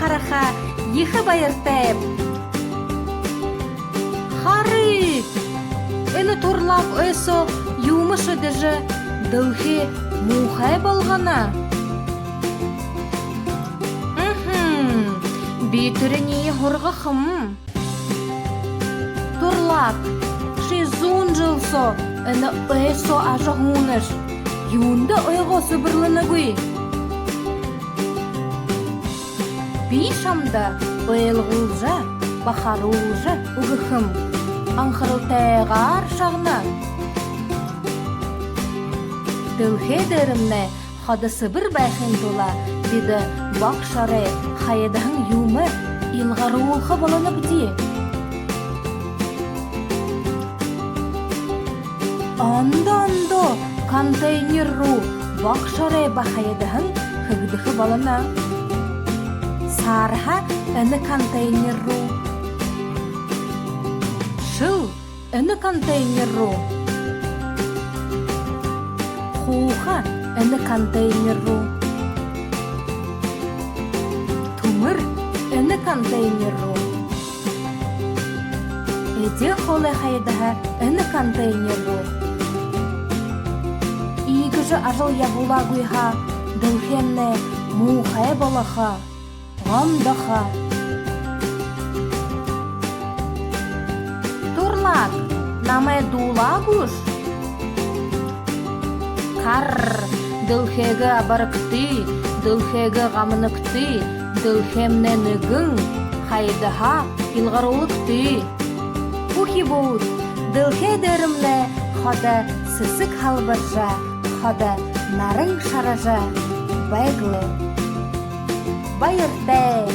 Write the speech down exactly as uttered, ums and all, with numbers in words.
хараха ехэ баяртайб. Харыт! Энэ турлаак ой соо юумэ шэдэжэ, дэлхэй муухай болгоно. Мгм. Би тэрэниие һургахам. Турлаак, ши зуун жэл соо энэ ой соо ажаһуунаш. Юундэ ойгоо сэбэрлэнэгүй? Би шамда ойлгуулжа, бахаруулжа үгэхэм. Анхаралтайгаар шагна. Дэлхэй дээрэмнай ходо сэбэр байхын тула бидэ багшаараа хаядаһан юумэ илгаруулха болонобди. Ондо-ондо контейнер руу багшаараа ба хаядаһан хэгдэхэ болоно. Саарһа энэ контейнер руу. Шэл энэ контейнер руу. Хууха энэ контейнер руу. Түмэр энэ контейнер руу. Эдеэ хоолой хаядаһа энэ контейнер руу. Иигэжэ ажал ябуулаагүй һаа, дэлхэймнай муухай болохо, гомдохо. Турлаак, намайе дуулаа гүш? Карр, дэлхэйгээ абарагты, дэлхэйгээ гамнагты, дэлхэймнай нэгэн, хаядаһаа илгаруулагты. Үхибүүд, дэлхэй дээрэмнай ходо сэсэг һалбаржа, ходо наран шаража байг лэ. Баяртай!